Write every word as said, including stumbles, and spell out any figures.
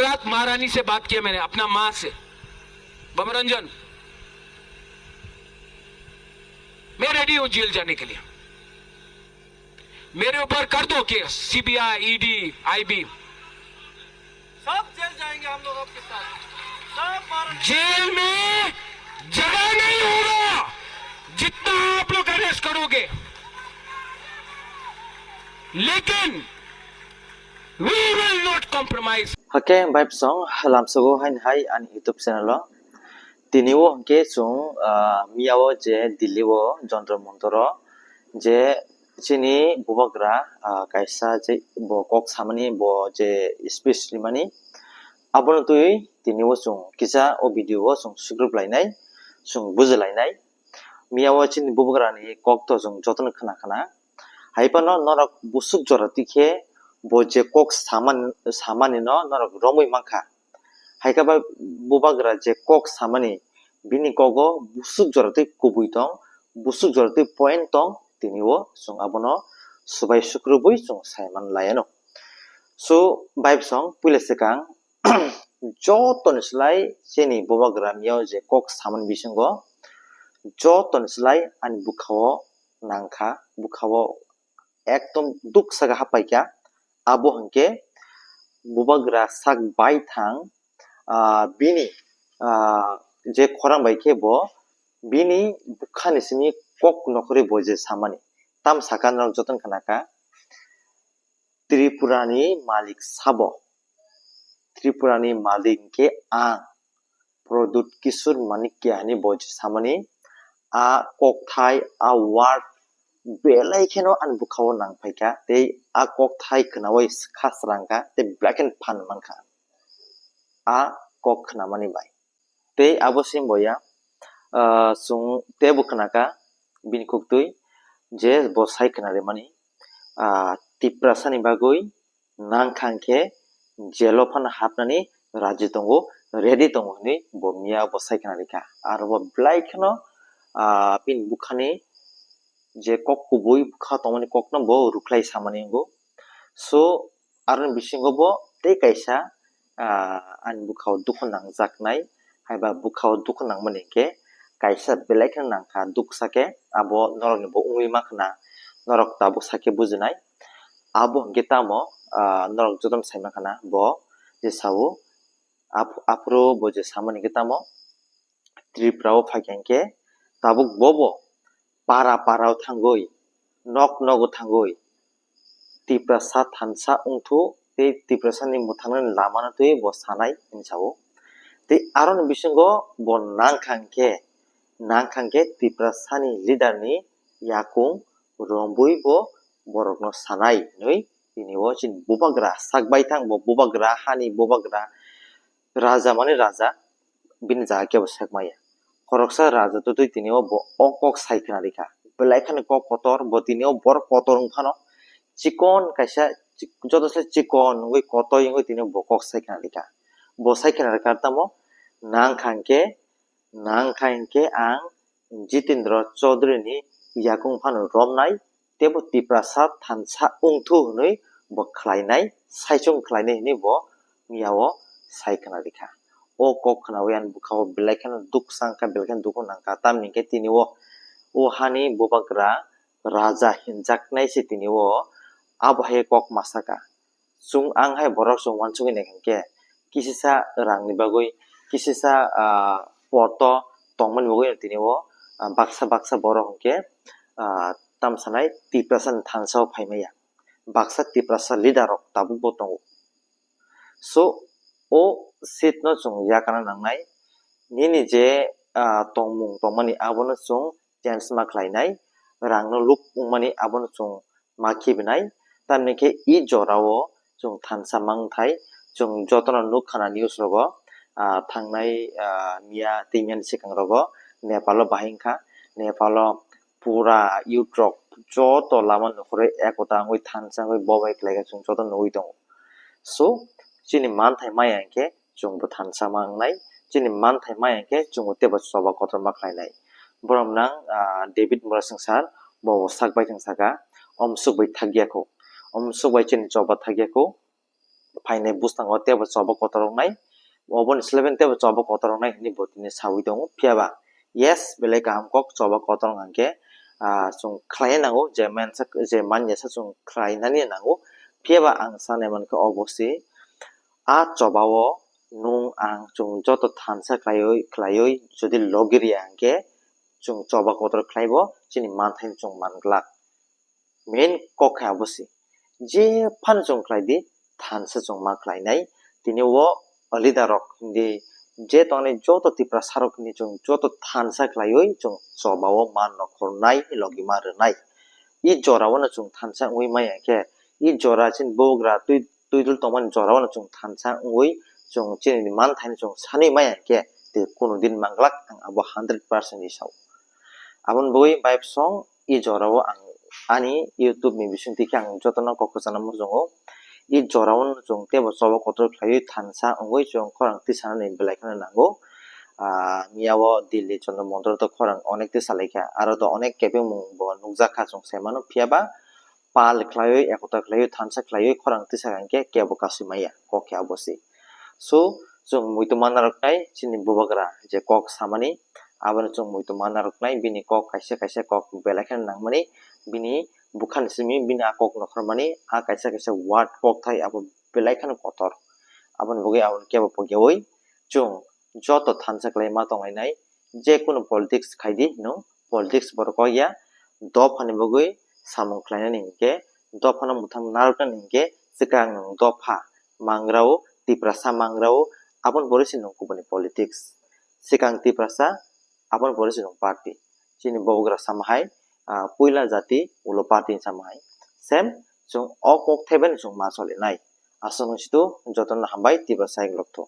रात महारानी से बात किया मैंने, अपना माँ से, बमरंजन, मैं रेडी हूं जेल जाने के लिए, मेरे ऊपर कर दो केस, सीबीआई, ईडी, आईबी। सब जेल जाएंगे हम लोग आपके साथ। सब मारेंगे। जेल में जगह नहीं होगा, जितना आप लोग अरेस्ट करोगे, लेकिन we will not compromise. Hake bai bwsong lamsogo haini hai ani YouTube channel o. Tini o hwnkhe chwng, ah, miya o je Delhi o Jantar Mantar o je chini bubagra, ah, kaisa je bo kok samani bo je speech rimani abono twi tini o chwng kisa o video o chwng sugrup lainai, chwng buji lainai. Miya o chini bubagra ni kok to chwng jotono khna khna. Hai phano norok busuk jora twi khe bo je kok saman-, samani no norok romwi mankha. Hai khe ba bubagra je kok samani bini kogo busuk jora twi kubui tong, busuk jora twi point tong, tini o chwng abono subai sukrubui chwng saiman laiano. So, bai bwsong puila swkang jotoni slai chini bubagra miya o je kok samani bisingo jotoni slai ani bwkha o nangkha, bwkha o ekdom duk saka hapaikha. Abo hwnkhe bubagra sak baithang, ah, bini, ah, je khorang bai khe bo bini bwkhani simi kok nokhorwi bo je samani. Tam saka norok jotono khna kha, Tripurani malik sabo? Tripurani malik hwnkhe ang, Pradyut Kishore Manikya hinwi bo je samani, a kokthai, a word belai kheno ani bwkha o nang phaikha, tei a kokthai khnaui kha srangkha, tei belai kheno phan mankha a kok khnamani bai. Tei abo simi bo ya, ah, chwng teibo khnakha bini khuktwi je bo sai khna rimani, ah, Tiprasani bagwi nangkha hwnkhe jelo phano hapnani raji tongo, ready tongo hinwi bo miya bo sai khna rikha. Aro bo belai kheno, ah, bini bwkhani je kok kubui bwkha tongmani kokno bo rwkhlai samani wngo. So, aroni bisingo bo tei kaisa, ah, ani bwkha o dukhu nangjaknai, haiba bwkha o dukhu nangmani hinkhe kaisa belai kheno nangkha duk sake, abo norokni bo wngwi mankha na, norok tabuk sake bujinai. Abo hinkhe tamo, ah, norok jotono sai mankha na bo je sao, ap-, aphuru bo je samani hinkhe tamo Tripura o phaikha hinkhe tabuk bobo para para o thangwi, nok nogo thangwi, Tiprasa thansa wngthu tei Tiprasani mwthangnani lamano twiwi bo sanai hinwi sao. Tei aroni bisingo bo nangkha hinkhe, nangkha hinkhe Tiprasani leader ni yakung romwi bo borokno sanai hinwi tini o chini bubagra sak baithang, bo bubagra, hani bubagra, raja mani raja, bini jaga kebo sak maya. Khoroksa raja twtwi tini o bo o kok sai khna rikha. Belai khani kok kotor, bo tini o borok kotor wng phano chikon kaisa chik-, joto se chikon wngwi kotoi wngwi tini o bo kok sai khna rikha. Bo sai khna rikha tamo, nangkha hinkhe, nangkha hinkhe ang Jitendra Chaudhary ni yakung phano romnai, teibo Tiprasa thansa wngthu hinwi bo khlainai, saichung khlainai hinwi bo miya o sai khna rikha. O kok khnaui ani bwkha o belai kheno duk changkha, belai kheno dukhu nangkha. Tamni hinkhe tini o, o hani bubagra raja hinjaknai se tini o, abo hai kok ma saka. Chwng ang hai borok chwng uansugwi naikha hinkhe kisisa rangni bagwi, kisisa, ah, poto tongmani bagwi tini o, ah, baksa baksa borok hinkhe, ah, tamo sanai Tiprasani thansa o phai maya. Baksa Tiprasa leader rok tabuk bo tongo. So, o seat no chwng yakana nangnai. Nini je, ah, tongmung tongmani abono chwng change ma khlainai, rangno luk wngmani abono chwng ma khibinai. Tamni khe i jorao chwng thansa mangthai, chwng jotono nukha na news rogo, ah, thangnai, ah, miya tei miyani swkang rogo Nepal o bahai wngkha, Nepal o pura youth rok joto lama nukhurwi ekota wngwi thansa wngwi bobai khlaikha chwng joto nugwi tongo. So, chini manthai maya hinkhe chwngbo thansa mangnai, chini manthai maya hinkhe chwngbo teibo choba kotorma khlainai. Borok nang, ah, David Murasing sir, bo sak bai thang saka, omsuk bai thakya kho, omsuk bai chini choba thakya kho, phainai bwskango teibo choba kotor wngnai, oboni slai bai teibo choba kotor wngnai hinwi bo tini sawi tongo. Phiya ba yes, belai kaham kok, choba kotor wngkha khe, ah, chwng khlaina nango, je mansa, je manya sa chwng khlainani nango. Phiya ba ang sanai mankha obo se, a choba o nwng ang chwng joto thansa khlaiwi, khlaiwi jodi logi rwya hwnkhe chwng choba kotor khlaibo chini manthaino chwng man glak. Main kok khe abo se. Je phano chwng khlai di, thansa chwng ma khlainai. Tini o leader rok hindi je tongnai joto Tiprasa rok hindi chwng joto thansa khlaiwi chwng choba o ma nokhornai, logi ma rwnai. I jora o no chwng thansa wngwi maya khe, i jora chini bubagra twi, twidul tongmani jora o no chwng thansa wngwi chwng chini manthaino chwng sanwi maya khe, tei kuno din manglak ang abo hundred percent ni sao. Aboni bagwi bai bosong i jora o ang ani YouTube ni bisingtwi khe ang jotono kok kwchana muchungo. I jora o chwng teibo choba kotor khlaiwi thansa wngwi chwng khorang tisanani belai kheno nango. Ah, miya o Delhi Chandra Mondir o to khorang onek tisa laikha, aro to onek kebengmung bo nukjakha chwng sai mano, phiya ba pal khlaiwi, ekota khlaiwi, thansa khlaiwi khorang tisa hwnkhe kebo kasui maya, kok khe abo se. So, chwng muitu manna rok nai chini bubagra je kok samani, abono chwng muitu manna rok nai, bini kok kaisa kaisa kok belai kheno nangmani, bini bwkhani simi bini a kok nokhormani, a kaisa kaisa word kok thai abo belai kheno kotor. Aboni bagwi aboni kebo pogyaui chwng joto thansa khlai ma tonglainai, je kunu politics khai di nwng, politics borok kok ya, dophani bagwi samung khlainani hinkhe, dophano mwthang narwknani hinkhe, swkang nwng dopha mangrao, Tiprasa mangrao, aboni pore se nwng kubuni politics. Swkang Tiprasa, aboni pore se nwng party. Chini bubagra sama hai, ah, puila jati ulo party sama hai. Same, chwng o kok thaibai no chwng ma solinai. Aswk nwng situ jotono hambai, Tiprasa hai lokthung.